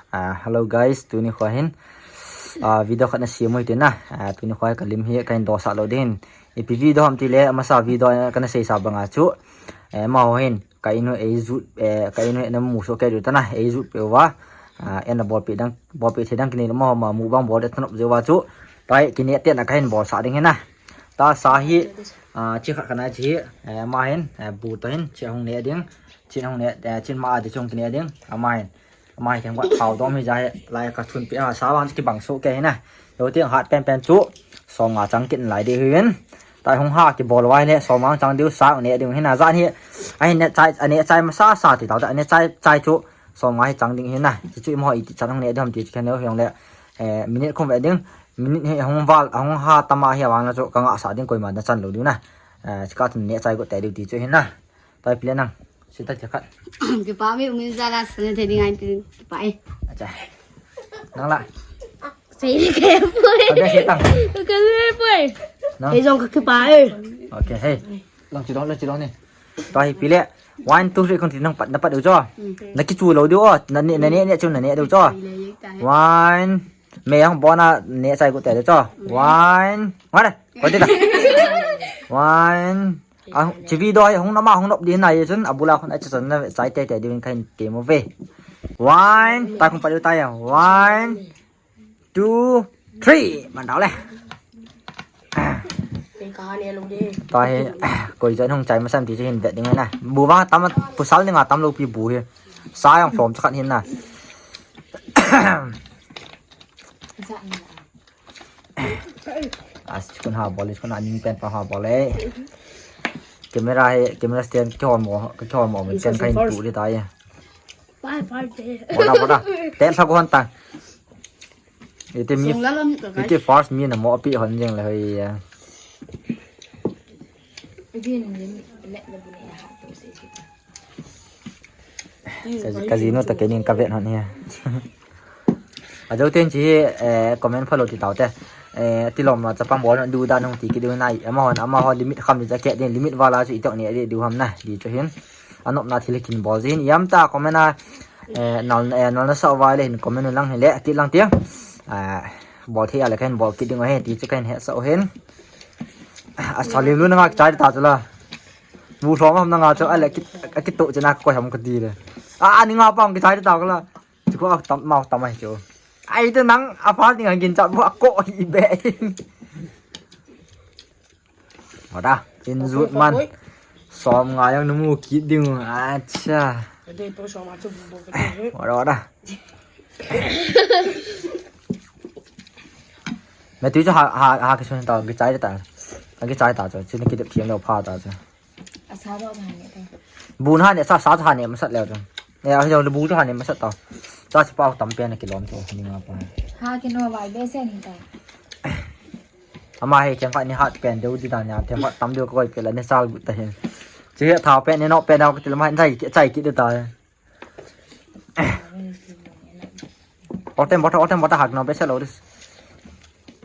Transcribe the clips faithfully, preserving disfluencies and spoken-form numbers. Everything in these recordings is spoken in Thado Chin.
Ah, hello guys, tuni kho hin, ah, video khat na sem u hite na. Ah, tuni kho ka lim hi kahin dosah lou ding hin. Ipi video ham tile, amasa video kana seisa banga chu, eh, amaho hin ka in u eijut, eh, ka in u na mu soh kei diu ta na, eijut peh uva. Ah, eina bolpeh dang, bolpeh thei dang kinei lou, amaho ma mu bang bol de thanop jeh uva chu. Tua hi kineh tena kahin bolsah ding hi na. Tua sa hi, ah, chi khat kana chi hi, eh, ama hin, eh, bu toh hin, chi hung neh ding, chi hung neh, eh, chi ma a di chung kineh ding, ama hin. Ama hi themkhat thao dom hi ja hi, lai ka chun peh a, sa vang kibang soh kei hi na. Lou tiang hat penpen chu, som nga chang kit lai ding hi in. Tua hi hung ha kibol uva le, som nga chang diu sa neh ding hi na, jan hi, ahin neh chai, aneh chai masa sa ti tau ta, aneh chai, chai chu, som nga hi chang ding hi na. Ti chu imaho iti chan hung neh ding ham ti chu khen leu hi jong le, eh, minute khum ve ding, minute hi hung val, hung ha tam a hi vang na chu, ka ngah sa ding koima na chan lou diu na. Eh, chi ka chun neh chai got tei diu ti chu hi na. Tua hi pile nang. Sita cha khat. Kipa me umi jala sana thei ding ai tin kipa e. Acha. Nang la. Sei ni ke poi. Ka be se tang. Ka be poi. Nang. Hei jong ka kipa e. Okay, hey. Lang chi dong, lang chi dong ni. Tua hi pile. One, two, three, kon ti nang pat, na pat diu cho. Na kichu lou diu o. Na neh, na neh, neh chu na neh diu cho. One. Me jong bona neh chai got tei diu cho. One. One. Koi ti ta. One. Ah, chi video hi hung nop a, hung nop ding na ye chun, abul a khun a chi chan na chai tei tei diu in kahin tem uve. One, ta khum pat diu ta ya. One, two, three. Man dau le. Tua hi, koi chan hung chai masam ti chu hin vet ding na. Bu vang tam, pasal ni nga tam lou pi bu hi. Sa jong som cha khat hin na. Ah, chikun ha bol, chikun a ning pen pa ha bol e. Camera hi, camera stand ki hol mo, ki hol mo, mo stand kahin tu di tai. Bye bye de. Boda, boda. Ten sa ko han ta. Ite mi, ite first mi na mo pi hon jeng le hoi ya. Ka, ka jinu ta kenin ka vet hon hi. Ajo ten chi, eh, comment follow ti tau te. Eh, tilom ma chapang bol du da nung ti ki du nai. Amahon, amahon limit kham di ja ke din limit vala chu itok ni di du ham na. Di chu hin. Anop na thil kin bol jin. Yam ta comment a, eh, nal, eh, nal na sa vai le hin comment lang hi le ki lang tiang. Ah, bol thei a le kan bol ki ding he ti chu kan he sa o hin. A salim lu na ngak chai ta chu la. Bu lhom ham na nga chu, a le ki, a kitoh chena ka koi ham ka ti le. A, a ni nga pang kichai ta ka la. Chu ko a tam mau tam ai chu. Ai te nang a phal ding a gin chat bu a ko hi be. Wada, in jut man. Som nga jong na mu kit ding. Acha. Wada, wada. Matthew chu ha, ha, ha, kisun ta, kichai ta. Kichai ta chu, chu ni kidep thiam lou pha ta chu. Asa doh na ne ta. Bu na ne sa, sa cha ne masat leu chu. Ne a jong bu cha ne masat ta. Cha chi pau tam pen kilom chu ni nga pa. Ha kino vai be se ni ta. Ama hi themkhat ni hat pen deu di ta nia, themkhat tam deu ka koi pe la ni sal bu ta hin. Chi hi thao pen ni no pen dau ka til ma hin chai, chai ki de ta. Otem bota, otem bota hak no be se lo dis.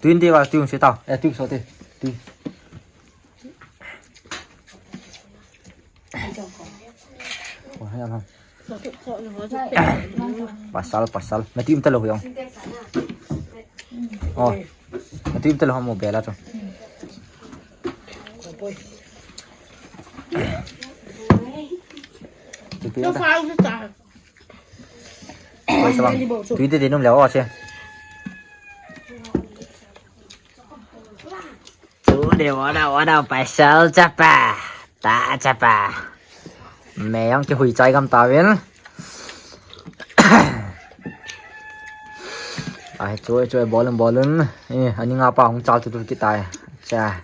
Tuin di wa tuin si tau. Eh, tuin so te. Tuin. Pasal, pasal. Mati um talo yang. Oh. Mati um talo mo bela tu. Tu pi ta. Koi sabang. Tu ite dinum leo ase. Chu de wada wada pasal chapa. Ta chapa. Me jong kihui chai gam ta ven. Ai chu chu bolun bolun. Eh, ani nga pa hung chal tu tu kitai. Cha.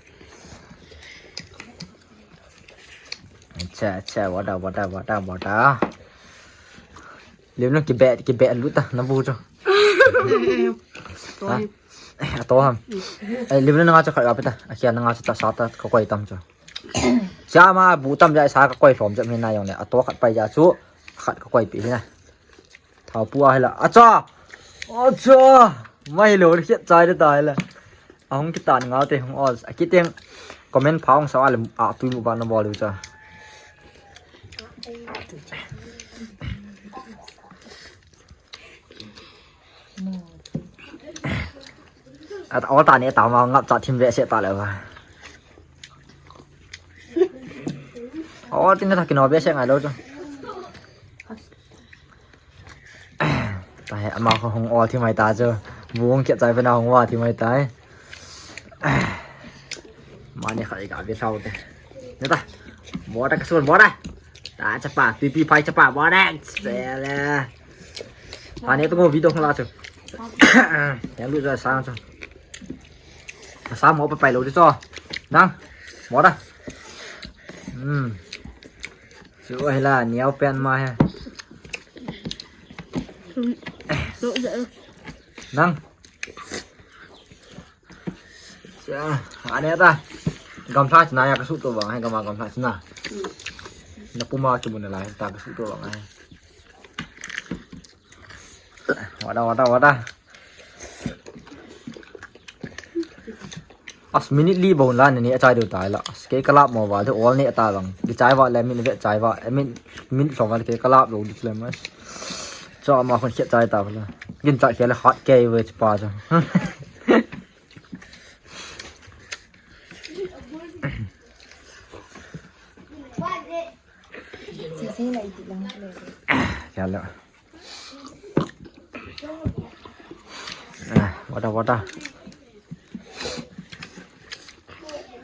Acha, acha, wada, wada, wada, wada. Lim na kibe, kibe lu ta, na bu chu. Ha? Eh, ato ham. Eh, lim na nga chu khat ga pe ta. Akhia na nga chu ta sa ta, ka koi tam chu. Cha ma bu tam ja sa ka koi lhom jep hi na jong le. Ato khat pai ja chu, khat ka koi pi hi na. Thao pu a hi la. Acha! Acha! Mai lo, khiat chai de ta hi la. Ahung kitan ngau te hung ol. Akiteng comment phao hung sa a le a tui mu ba na bol u cha. At ol ta ne ta ma ngap cha thim ve se ta le ba. Ol tin ta kino ve se ngai lo chu. Ta he ama ko hung ol thim mai ta chu. Bu hung kep chai pe na hung wa thim mai ta. Mani khai ka ve sau te. Ne ta. Bo ta ka sun bo ta. Ta chapa pi pi pai chapa bo ta. Se le. Ani tu ko video la chu. Yang lu ja sang chu. Sa mo pa pai lo chu. Nang. Mo da. Hmm. Chu ai la niau pen ma he. Nang. Cha, ani ta. Gamthla china ya ka su to bang hai, gama gamthla china. Na puma chu mun la ta ka su to bang hai. Wada, wada, wada. As minute li bou la ni achai do tai la. As ke kalap mo wa de ol ne ta bang. Di chai wa le min ve chai wa. Min, min song wa ke kalap lo di le mas. Cha ma khon khe chai ta la. Gin cha khe le hat ke we pa cha. Kya lo. Ah, wada, wada.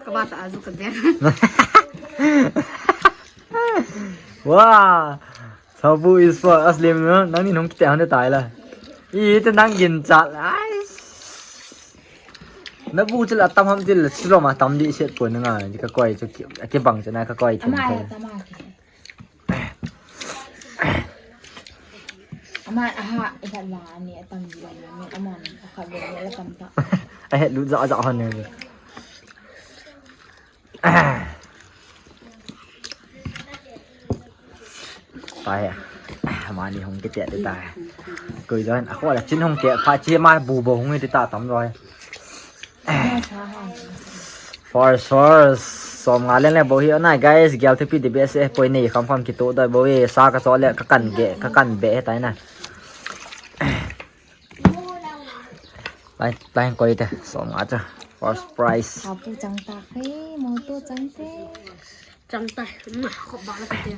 Ka ba ta azu ka dia. Wah. Sabu is for Aslim no. Nang ni nong kite hande tai la. I te nang gin chat. Ai. Na bu chila tam ham til silo ma tam di set ko nga. Ka koi chu ki, ki bang chana ka koi thim. Ama ya tam a ki. Ama aha, ihat ma ani atam di la ni ama ni akha be ni la tam ta. Ahet lu ja ja han ni. Tai. Mani hung kite tai. Koi jon a ko la chin hung ke pha chi ma bu bo hung ti ta tam roi. First, first. Som nga len le bo hi na guys, gel thupi the best eh, poi nei kham kham kito da bo e, sa ka cho le ka kan ge, ka kan be he tai na. Lai, lai koi te, som nga cha. First prize. Apu chang ta khe, mo to chang te. Chang ta, ma, ko ba la ka te.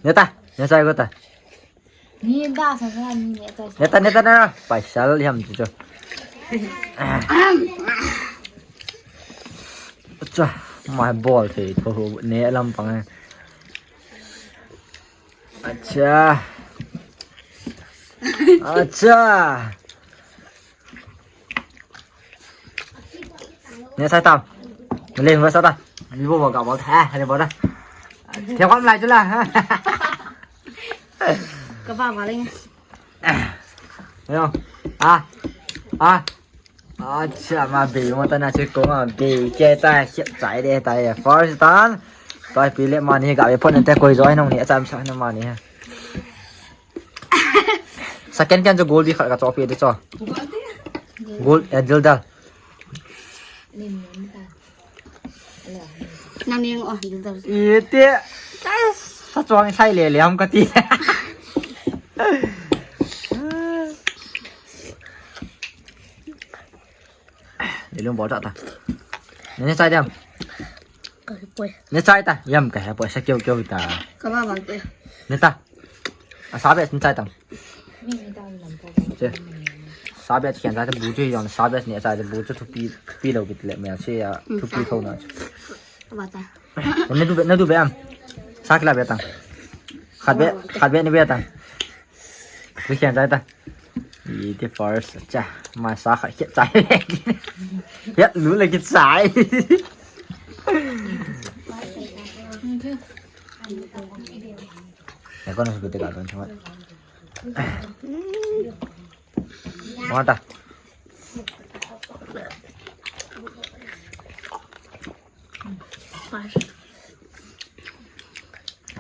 Ne ta, ne sai ko ta. Ni da sa sa ni ne ta. Ne ta, ne ta na. Paisa liam chu chu. Acha, mai bol thei tho ne lam pang. Acha. Acha. Ne sai tam. Leng ba sa ta. Ni bo ba ga ba tha, ne ba da. Thiam kham lai chu la. Ka ba ba leng. Yo. Ah. Ah. Acha, ma be mo ta na che ko ma be ke ta, siap chai de ta ye. First tan. Toi pi le mani ga be phone te koi joi nong ni acham sa na mani ha. Second kan jo goal di khat ka cho pi de cho. Goal, eh, dil dal. Nang ning o, dil dal. Ite, sa chuang sai le le ham ka ti. Ni lung bol ta ta. Ni chai diam. Ka poi. Ni chai ta, yam ka he poi sa keu keu ta. Ka ba ba poi. Ni ta. A sa be ni chai tam. Che. Sa be chen chai ta bu chu yon sa be ni chai ta bu chu thupi, thupi lo kit le me se ya thupi tho na. Ba ta. Na du be, na du be am. Sa kila be ta. Khat be, khat be ni be ta. Ni chen chai ta. Ite first cha. Ma sa khat khe chai. Ya lu le kit chai. Ya ko na su te ka don chama. Mata.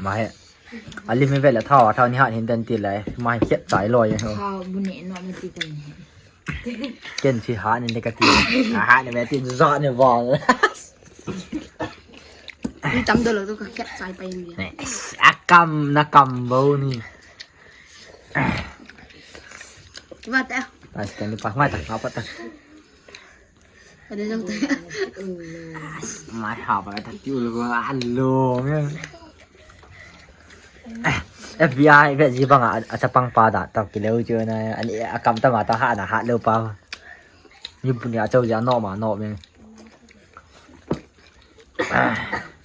Ma he. Ali mi vela thao, thao ni hat hin den ti lai. Ma he khet chai loi. Thao bu ne no ma ti kan he. Ken si hat ni ka ti. Hat ni me ti zo ni bo. Ni tam do lo to ka khet chai pa ni. Akam na kam bo ni. Ba ta. Pas kan ni pa ngai ta, apa ta. Ka dei jong ta. Mai ha ba ta tiu lo a lo nge. F B I ve ji banga a chapang pa da ta ki leo chu na ani a kam ta ma ta ha na ha lo pa. Ni bu ni a chau ja no ma no me.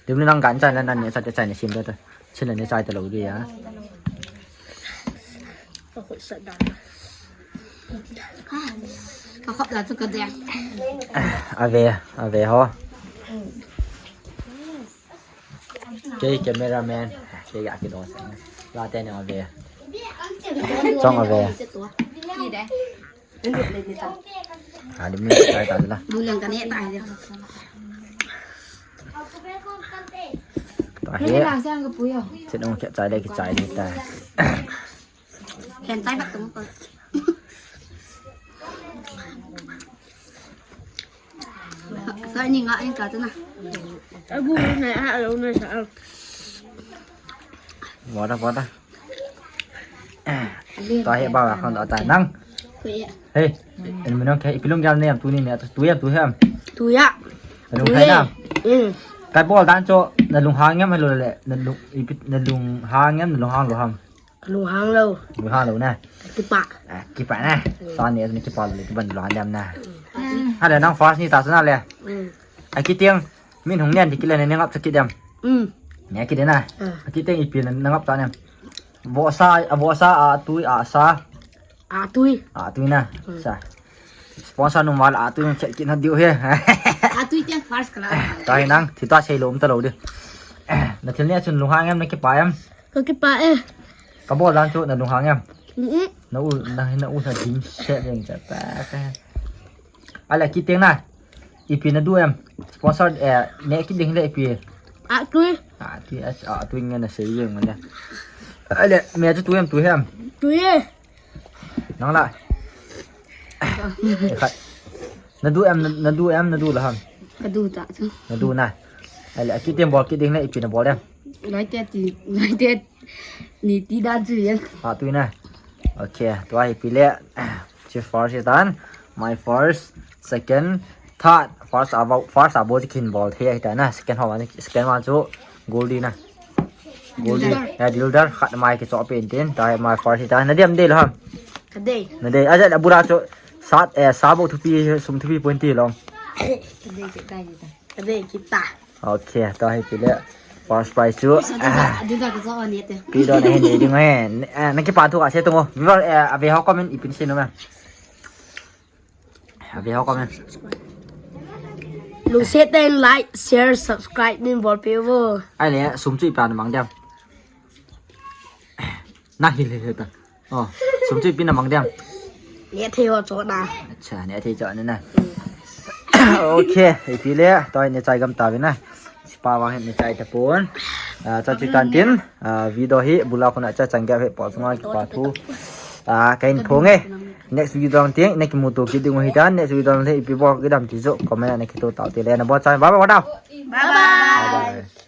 Dim ni nang kan chai na nan ni sa te chai ni sim da ta. Chin ni chai ta lo di ya. Ka khop da chu ka dei. Ave, ave ho. Kei cameraman. Kei ya ki don. La te ne ave. Chong ave. Ki de. Ha, dim ni chai ta la. Bu leng ka ne ta de. Ta he. Ni la sang ka pu yo. Chin ong ke chai le ki chai ni ta. Khen chai bat tung ko. Sa ni nga in ka tu na. Abu na a lo na sa. Wa da, wa da. Ta he ba khang da ta nang. Ko ya. Hey, en mi nong ke ipilung jam ne am tu ni ne tu yam tu hem. Tu ya. Lung khai na. Mm. Kai bol dan cho na lung hang yam lo le na lung ipi na lung hang yam na lung hang lo ham. Lung hang lo. Lung hang lo na. Kipa. Ah, kipa na. Sa ne na kipa lo le kiban lo han yam na. Ada nang first ni ta sa na le. Mm. A kitiang min hung nian ti kile ne ngap sa kit yam. Mm. Ne kit na. Ah. A kitiang ipi na ngap sa ne. Vosa, a vosa a tui a sa. A tui. A tui na. Hmm. Sa. Sponsor nung wal a tui nung check kin ha diu he. A tui tiang first class. Ta hi nang, thi ta sei lom ta lo di. Na thil ne chun lung hang em na kipa em. Ka kipa e. Ka bol dan chu na lung hang em. Mm. Na u na na u sa dim se den cha pa ka. Ale kitiang na. Ipi na du em. Sponsor eh ne kit ding le ipi. A tui. A tui a tui nge na sei yeng le. Ale me chu tu em tu hem. Tui e. Nang la. Khat. Na du em na du em na du la ham. Ka du ta chu. Na du na. Ale kitiang bol kit ding le ipi na bol em. Lai te ti lai te ni ti dan chu yeng. A tui na. Okay, tua hi pi le. Chi first hi tan. My first, second, third. First abo first abo chi kin bol the hi tan na. Second ho second one chu goldie na. Goldie. Ya dilder khat mai ki cho pen tin. Ta hi my first hi tan. Na diam de lo ham. Ka dei. Na dei. Aja bura chu sat eh sabo thupi sum thupi point ti long. Ka dei ki ta. Ka dei ki ta. Okay, ta hi pi le. First prize chu. Adu da ka zo ne te. Pi do na he ni ding he. Na ki pa thu ka se tu mo. Viewer eh ave ho comment ipin se no ma. Ave ho comment. Lu se teng like, share, subscribe min bol pe vo. Ai le sum chu ipa na mang diam. Na hi le he ta. Oh, sum chu ipi na mang diam. Ne thei ho cho na. Acha, ne thei cho na na. Okay, ipi le, toi ne chai gam ta ve na. Sipa wang ne chai ta pon. Ah, cha chi tan tin. Ah, video hi bula khuna cha chang ga he po sunga ki pa thu. Ah, kain phong e. Next video ang ting, next mutu ki ding hi tan, next video le ipi bol ki dam ti jo, comment ne ki to tau ti le na bo chai. Bye bye, wa dau. Bye bye. Bye bye.